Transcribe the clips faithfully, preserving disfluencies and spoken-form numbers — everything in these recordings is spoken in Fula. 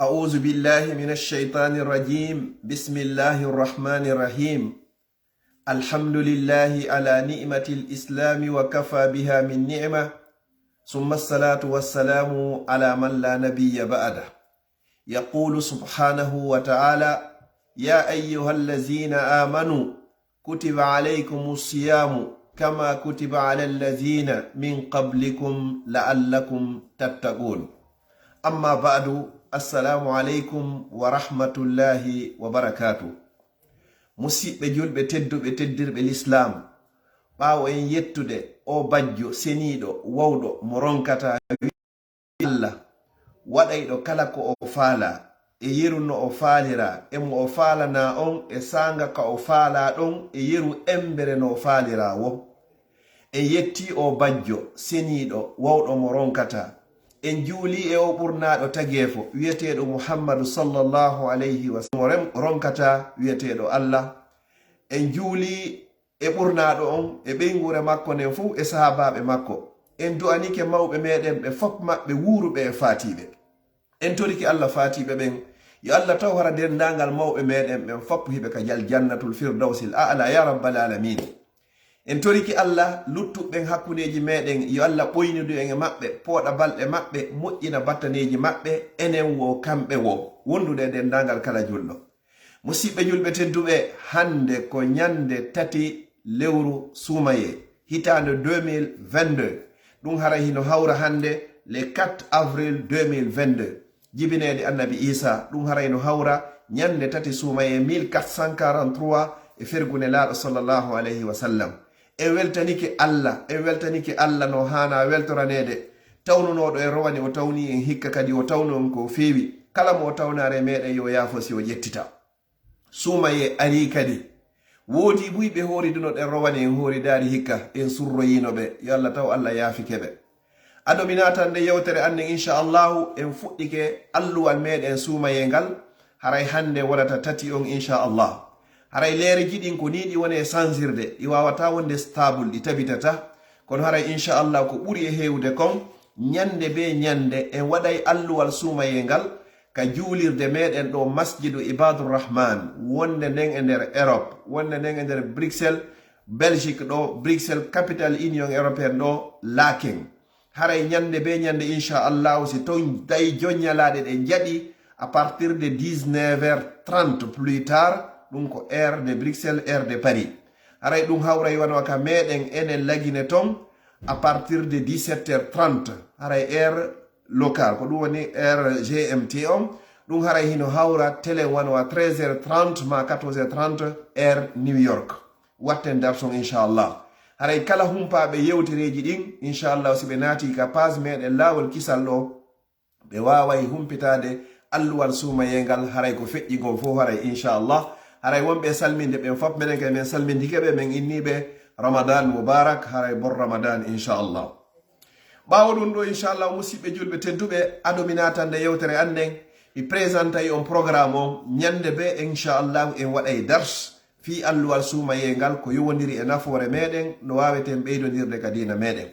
أعوذ بالله من الشيطان الرجيم. بسم الله الرحمن الرحيم. الحمد لله على نعمة الإسلام وكفى بها من نعمة، ثم الصلاة والسلام على من لا نبي بعده. يقول سبحانه وتعالى: يا أيها الذين آمنوا كتب عليكم الصيام كما كتب على الذين من قبلكم لعلكم تتقون. أما بعد، السلام عليكم ورحمة الله وبركاته. Musiɓɓe julɓe tedduɓe, teddirɓe lislaam, ɓaawo en yettude o bajjo seniiɗo, wawɗo, mo ronkata Allah, waɗayɗo kala ko o faala, e yeru no o faalira, e mo o faalana on, e saanga ka o faala ɗon, e yeru embere no o faalira wo. En yetti o bajjo seniiɗo, wawɗo, mo ronkata. En juuli e o ɓurnaaɗo tageefo, wi'eteeɗo Muhammadu sallallahu alayhi wa sallam, mo rem-, ronkata, wi'eteeɗo Allah. En juuli e ɓurnaaɗo on, e ɓeynguure makko nden fow, e sahaabaaɓe makko. En du'anike mawɓe meɗen ɓe fop maɓɓe, wuuruɓe e faatiiɓe. En toriki Allah faatiiɓe ɓen, yo Allah taw hara denndaangal mawɓe meɗen ɓen fop hiɓe ka jal-, Jannatul Firdawsil A'la, ya rabbal alamin. En toriki Allah luttuɓe ɓen hakkundeeji meɗen, yo Allah ɓoynidu en e maɓɓe, pooɗa balɗe maɓɓe, moƴƴina battaneeji maɓɓe, enen wo, kamɓe wo, wondude e denndaangal kala julɗo. Musiɓɓe julɓe tedduɓe, hannde ko ñannde tati lewru suumayee, hitaande deux mille vingt-deux. Ɗum haray hino hawra hannde le quatre avril deux mille vingt-deux. Jibineede Annabi Iisaa, ɗum haray no hawra ñannde tati suumayee mille quatre cent quarante-trois e fergu Nelaaɗo sallallahu alayhi wa sallam. En weltanike Allah, en weltanike Allah no haana weltoraneede. Tawnunooɗo en rowani, o tawni en hikka kadi, o tawno en ko feewi. Kala mo o tawnaare meɗen yo yaafo si o ƴettita. Suumayee arii kadi. Woodii buy ɓe hooriduno ɗen rowani en hooridaari hikka, en surroyiino ɓe. Yo Allah taw Allah yaafike ɓe. Ado mi naatande yewtere an nden, inchallahu, en fuɗɗike alluwal meɗen suumayee ngal. Haray hannde wonata tati on, inchallah. Haray leereji ɗin ko nii ɗi woni e sansirde, ɗi waawataa wonde stable, ɗi tabitata. Kono haray inchallah ko ɓuri e heewde kon, ñannde bee ñannde en waɗay alluwal suumayee ngal ka juulirde meɗen ɗo, Masjidu Ibadur Rahman, wonde nden e nder Europe, wonde nden e nder Bruxelles, Belgique ɗo, Bruxelles, capitale Union Européenne ɗo, Laeken. Haray ñannde bee ñannde, inchallahu, si ton tawi jon ñalaaɗe ɗe jaɓi, à partir de dix-neuf heures trente plus tard, ɗum ko heure de Bruxelles, heure de Paris. Haray ɗum hawray wano ka meɗen enen Lagine ton, à partir de dix-sept heures trente, haray heure locale, ko ɗum woni heure G M T on. Ɗum haray hino hawra telen wano à treize heures trente ma quatorze heures trente, heure New York. Watten darson, inchallah. Haray kala humpaaɓe yewtereeji ɗin, inchallah, si ɓe naati ka page meɗen Laawol Kisal ɗo, ɓe waaway humpitaade alluwal suumayee ngal, haray ko feƴƴi ngon fow, haray inchallah. Haray wonɓe e salminde ɓen fop, menen kay men salmindike ɓe, men innii ɓe Ramadan Mubarak, haray bon Ramadan, inchallah. Ɓaawo ɗum ɗo, inchallah, musiɓɓe julɓe tedduɓe, ado mi naatande yewtere an nden, mi présentay on programme on, ñannde bee, inchallah, en waɗay dars fii alluwal suumayee ngal, ko yowondiri e nafoore meɗen, no waaweten ɓeydondirde ka diina meɗen.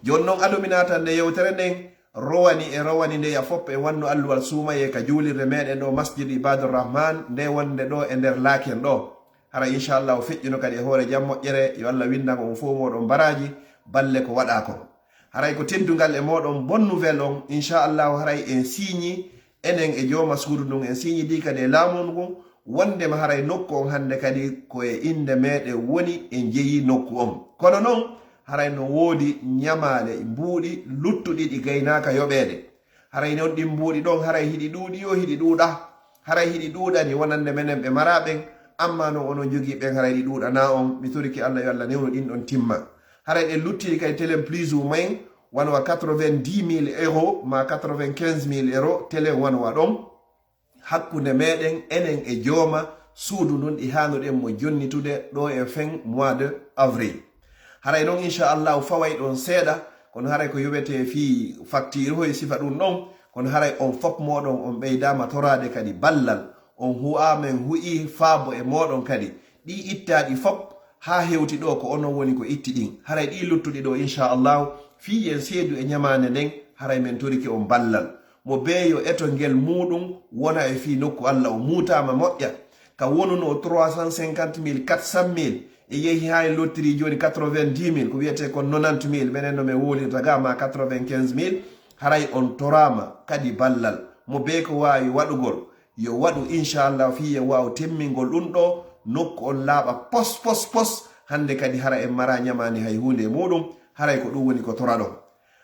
Jooni non, ado mi naatande yewtere nden, rowani e rowani nde ya fop e wannu alluwal suumayee ka juulirde meɗen ɗo, Masjid Ibadur Rahman, nde wonde ɗo e nder Laken ɗo. Haray inchallahu feƴƴuno kadi e hoore jam moƴƴere, yo Allah winndan on fow mooɗon baraaji, balle ko waɗaa kon. Haray ko teddungal e mooɗon, bonne nouvelle on, inchallahu haray en siiñi enen e jooma suudu ndun, en siiñidii kadi e laamu ngun, wondema haray nokku on hannde kadi ko e innde meɗen woni, en jeyi nokku on. Kono non, haray no woodi ñamaale mbuuɗi luttuɗi ɗi gaynaaka yoɓeede. Haray non ɗin mbuuɗi ɗon, haray hiɗi ɗuuɗi yo hiɗi ɗuuɗa. Haray hiɗi ɗuuɗani wonande menen ɓe maraa ɓen, amma non onon jogii ɓen, haray ɗi ɗuuɗanaa on. Mi torike Allah yo Allah newnu ɗin ɗon timma. Haray ɗen luttiɗi kay telen plus ou moins wano wa quatre-vingt-dix mille euros ma quatre-vingt-quinze mille euros, telen wano wa ɗon. Hakkunde meɗen enen e jooma suudu ndun, ɗi haanuɗen mo jonnitude ɗo e fin mois de avril. Haray non, inchallahu, faway ɗon seeɗa, kono haray ko yoɓetee fii facture, hoy sifa ɗum ɗon, kono haray on fop mooɗon on ɓeydaama toraade kadi ballal, on hu'aa, men hu'ii faabo e mooɗon kadi. Ɗii ittaaɗi fop haa hewti ɗo, ko onon woni ko itti ɗin. Haray ɗii luttuɗi ɗo, inchallahu, fii yen seedu e ñamaande nden, haray men torike on ballal. Mo bee yo eto ngel muuɗum wona e fii nokku Alla, o muutaama moƴƴa. Ka wonunoo trois cent cinquante mille, quatre cent mille, e yehi haa e lottiri jooni quatre-vingt-dix mille, ko wiyetee kon nonante mille, menen no men wowlirta ga, maa quatre-vingt-quinze mille, haray on toraama kadi ballal. Mo bee ko waawi waɗugol, yo waɗu inchallah fii yo waaw temmingol ɗum ɗoo, nokku on laaɓa pos, pos, pos. Hannde kadi hara en maraa ñamaani hay huunde e muuɗum, haray ko ɗum woni ko toraɗon.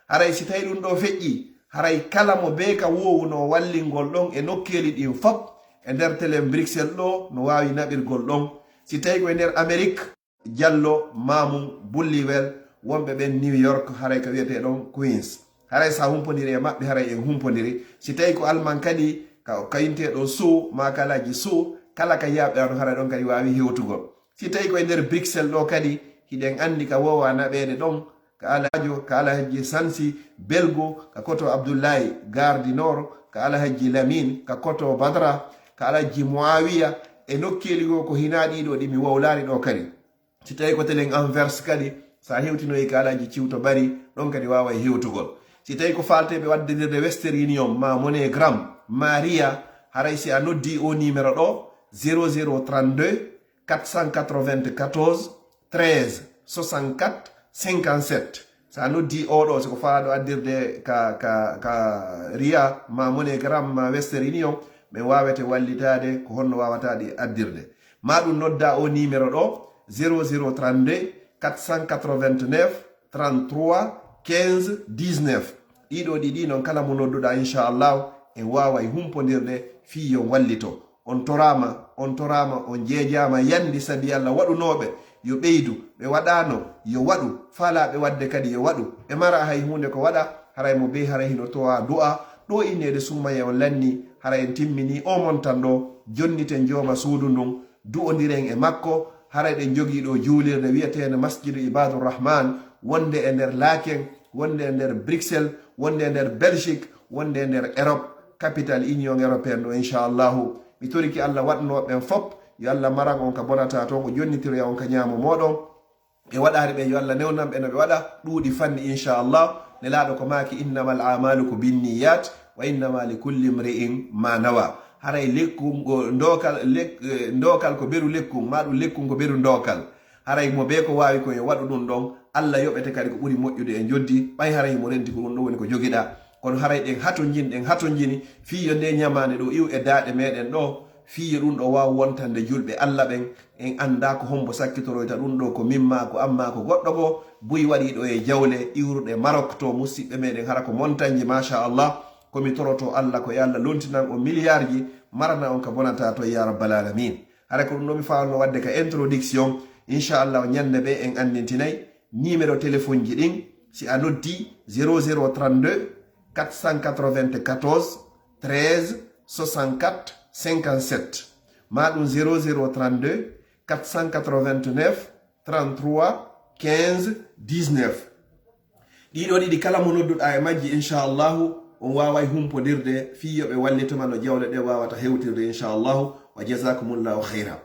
Haray si tawi ɗum ɗoo feƴƴii, haray kala mo bee ka woowunoo wallingol ɗon e nokkeeli ɗin fop, e nder telen Bruxelles ɗoo no waawi naɓirgol ɗon. Si tawi ko e nder Amerik, Jallo, Maamum, Bulliwel, wonɓe ɓen New York, haray ka wiyetee ɗon Queens. Haray sa humpondiri e maɓɓe, haray en humpondiri. Si tawi ko Alman kadi, ka kayinteeɗo Soo, maa ka Alhaji Soo, kala ka yaaɓe ano, haray ɗon kadi waawi hewtugol. Si tawi ko e nder Bruxelles ɗoo kadi, hiɗen anndi ka woowaa naɓeede ɗon, ka Alhajo, ka Alhaji Sansi, Belgo, ka koto Abdullahi, Gare du Nord, ka Alhaji Lamin, ka koto Badra, ka Alhaji Muawiya, e nokkeeli goo ko hinaa ɗii ɗoo ɗi mi wowlaali ɗoo kadi. Si tawi ko telen Anvers kadi, sa hewtinoyi ka Alhaji Ciwto Bari, ɗon kadi waaway hewtugol. Si tawi ko faalteeɓe wadditirde Western Union, maa MoneyGram, maa Ria, haray si a noddi o numéro ɗoo, zéro zéro trente-deux, quatre cent quatre-vingt-quatorze, treize, soixante-quatre, cinquante-sept. Sa noddi oo ɗoo, si ko faalaaɗo addirde ka, ka, ka Ria, maa MoneyGram, maa Western Union, men waawete wallitaade ko honno waawataa ɗi addirde. Maa ɗum nodda oo numéro ɗoo, zéro zéro trente-deux, quatre cent quatre-vingt-neuf, trente-trois, quinze, dix-neuf. Ɗii ɗoo ɗiɗi non, kala mo nodduɗaa, inchallahu, en waaway humpondirde fii yo wallito. On toraama, on toraama, on jeejaama, yandi sabi Alla. Waɗunooɓe yo ɓeydu, ɓe waɗaano yo waɗu, faalaaɓe waɗde kadi yo waɗu. Ɓe maraa hay huunde ko waɗa, haray mo bee haray hino towa du'a, ɗo inneede Summaya on lanni, haray en timmini o montan ɗoo, jonniten jooma suudu ndun, du'ondiren e makko, haray ɗen jogii ɗoo juulirde wi'eteende Masjidu Ibadur Rahman, wonde e nder Laken, wonde e nder Bruxelles, wonde e nder Belgique, wonde e nder Europe, capitale Union Européenne ɗoo, inchallahu. Mi torike Alla waɗnooɓe ɓen fop, yo Alla maran on ka bonataa ton, o jonnitiroya on ka ñaamo mooɗon. Ɓe waɗaari ɓen, yo Alla newnan ɓe no ɓe waɗa, ɗuuɗi fanni, inchallah. Nelaaɗo ko maaki, "Innamal a'malu ko binniyat, wa innama li kulli imri'in ma nawa." Haray lekkun, o, ndookal, lek-, eh, ndookal ko beru lekkun, maa ɗum lekkun ko beru ndookal. Haray mo bee ko waawi ko yo waɗu ɗum ɗon, Alla yoɓete kadi ko ɓuri moƴƴude e njoddi, ɓay haray himo renti ko ɗum ɗon woni ko jogiɗaa. Kono haray ɗen hatonjini, ɗen hatonjini, fii yo nde ñamaande ɗoo iw e daaɗe meɗen ɗoo, fii yo ɗum ɗoo waaw wontande julɓe Alla ɓen, en anndaa ko hombo sakkitoroyta ɗum ɗoo, ko min maa ko an maa ko goɗɗo goo, buy waɗiiɗo e jawle iwruɗe Marok to, musiɓɓe meɗen, hara ko montagne, machallah. Ko mi toroto Alla ko yo Alla lontinan on milliardji, marana on ka bonataa ton, ya rabbal alamin. Hara ko ɗum ɗoo mi faalno waɗde ka introduction. Inchallah, ñande ɓe en anndintinay numéro téléphone ji ɗin. Si a noddi zéro zéro trente-deux, quatre cent quatre-vingt-quatorze, treize, soixante-quatre, cinquante-sept, maa ɗum zéro zéro trente-deux, quatre cent quatre-vingt-neuf, trente-trois, quinze, dix-neuf. Ɗii ɗoo ɗiɗi kala mo nodduɗaa e majji, inchallahu, on waaway humpondirde fii yo ɓe wallituma no jawle ɗe waawata hewtirde, inchallahu. Wa jazakumullahu khayra.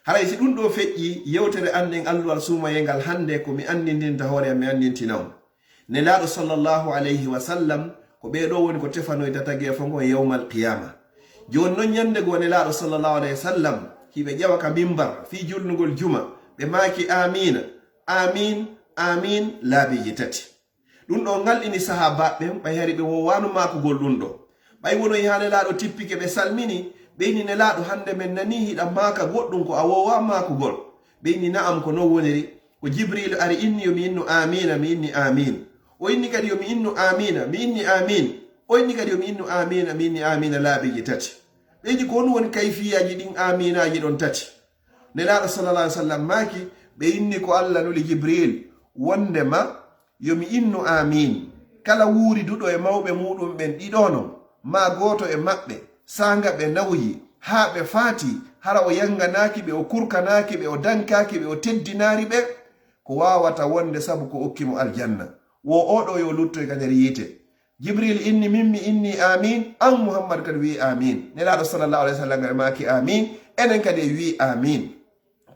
Haray si ɗum ɗoo feƴƴii, yewtere an nden alluwal suumayee ngal hannde, ko mi anndindinta hoore am, mi anndintina on. Nelaaɗo sallallahu alayhi wa sallam, ko ɓee ɗoo woni ko tefanoyta tageefo ngon yawmal qiyaama. Jooni non, ñande goo Nelaaɗo sallallahu alayhi wa sallam, hiɓe ƴawa ka mimbar fii julnugol juma, ɓe maaki, "Aamiina, aamiin, aamiin," laabiiji tati. Ɗum ɗoo ngalɗini sahaabaaɓe ɓen, ɓay hari ɓe woowaano maakugol ɗum ɗoo. Ɓay wonoyi haa Nelaaɗo tippike, ɓe salmini, ɓe inni, "Nelaaɗo, hannde men nanii hiɗa maaka goɗɗum ko a woowaa maakugol." Ɓe inni, "Na'am, ko non woniri." Ko Jibriilu ari inni yo mi innu aamiina, mi inni aamiin. O inni kadi yo mi innu aamiina, mi inni aamiin. O inni kadi yo mi innu aamiina, mi inni aamiina laabiiji tati. Ɓe inni, "Ko honɗum woni kayfiyaaji ɗin aamiinaaji ɗon tati?" Nelaaɗo sallallahu alaihi wasallam maaki, ɓe inni, "Ko Alla nuli Jibriil wondema yo mi innu aamiin kala wuuriduɗo e mawɓe muuɗum ɓen ɗiɗo non, maa gooto e maɓɓe, saanga ɓe nawyi, haa ɓe faati, hara o yanganaaki ɓe, o kurkanaaki ɓe, o dankaaki ɓe, o teddinaari ɓe, ko waawata wonde sabu ko okki mo aljanna. Wo oo ɗoo yo luttoy ka nder yiite." Jibril inni, "Min mi inni aamiin, an Muhammad kadi wi'i aamiin." Nelaaɗo sallallahu alaihi wasallam kadi maaki aamiin, enen kadi en wi'i aamiin.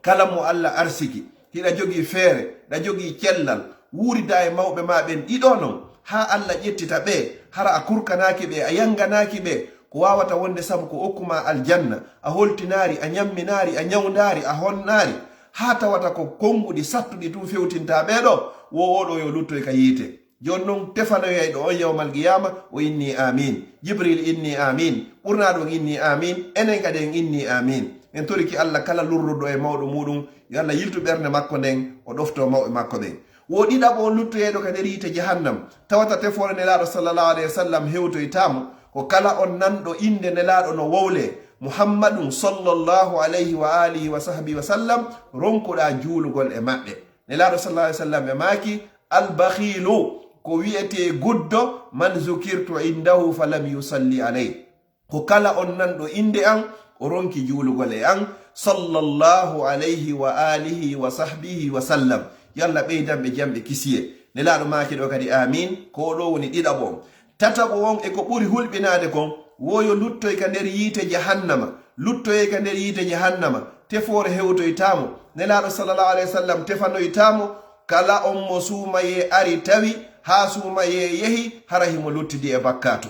Kala mo Alla arsiki, hiɗa jogii feere, ɗa jogii cellal, wuuridaa e mawɓe maa ɓen ɗiɗo non, haa Alla ƴettita ɓe, hara a kurkanaaki ɓe, a yanganaaki ɓe, ko waawata wonde sabu ko okkuma aljanna, a holtinaari, a ñamminaari, a ñawndaari, a honnaari, haa tawata ko konnguɗi sattuɗi tun fewtinta ɓee ɗoo, wo oo ɗoo yo luttoy ka yiite. Jooni non tefanoyayɗo on yawmal qiyaama, o inni amin. Jibril inni amin. Ɓurnaaɗo on inni amin. Enen kadi en inni amin. En toriki Alla kala lurruɗo e mawɗo muuɗum, yo Alla yiltu ɓernde makko nden, o ɗoftoo mawɓe makko ɓen. Wo ɗiɗaɓo on luttoyayɗo ka nder yiite jahannam, tawata tefoore Nelaaɗo sallallahu alayhi wa sallam hewtoytaamo, ko kala on nanɗo innde Nelaaɗo no wowlee, Muhammadun sallallahu alayhi wa alihi wa sahbihi wa sallam, ronkuɗaa juulugol e maɓɓe. Nelaaɗo sallallahu alayhi wa sallam ɓe maaki, "Albakhilu, ko wi'etee guddo, man zukirtu indahu falam yusalli alay." Ko kala on nanɗo innde an, o ronki juulugol e an, sallallahu alayhi wa alihi wa sahbihi wa sallam. Yo Alla ɓeydan ɓe jam ɓe kisiyee. Nelaaɗo maaki ɗoo kadi, "Amin." Ko oo ɗoo woni ɗiɗaɓo on. Tataɓo on e ko ɓuri hulɓinaade kon, wo yo luttoy ka nder yiite jahannama. Luttoyee ka nder yiite jahannama. Tefoore hewtoytaamo. Nelaaɗo sallallahu alayhi wa sallam tefanoytaamo, kala on mo suumayee ari tawi, haa suumayee yehi, hara himo luttidi e bakkaatu.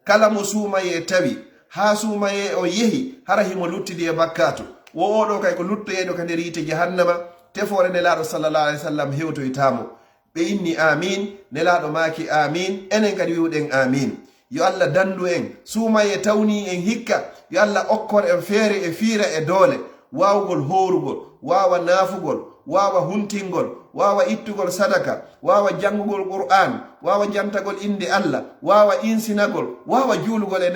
Kala mo suumayee tawi, haa suumayee on yehi, hara himo luttidi e bakkaatu. Wo oo ɗoo kay ko luttoyeyɗo ka nder yiite jahannama, tefoore Nelaaɗo sallallahu alayhi wa sallam hewtoytaamo. Ɓe inni amin, Nelaaɗo maaki amin, enen kadi wi'uɗen amin. Yo Alla dandu en, suumayee tawnii en hikka, yo Alla okkor en feere e fiira e doole, waawugol hoorugol, waawa naafugol, waawa huntingol, waawa ittugol sadaka, waawa janngugol Qur'aan, waawa jantagol innde Alla, waawa insinagol, waawa juulugol e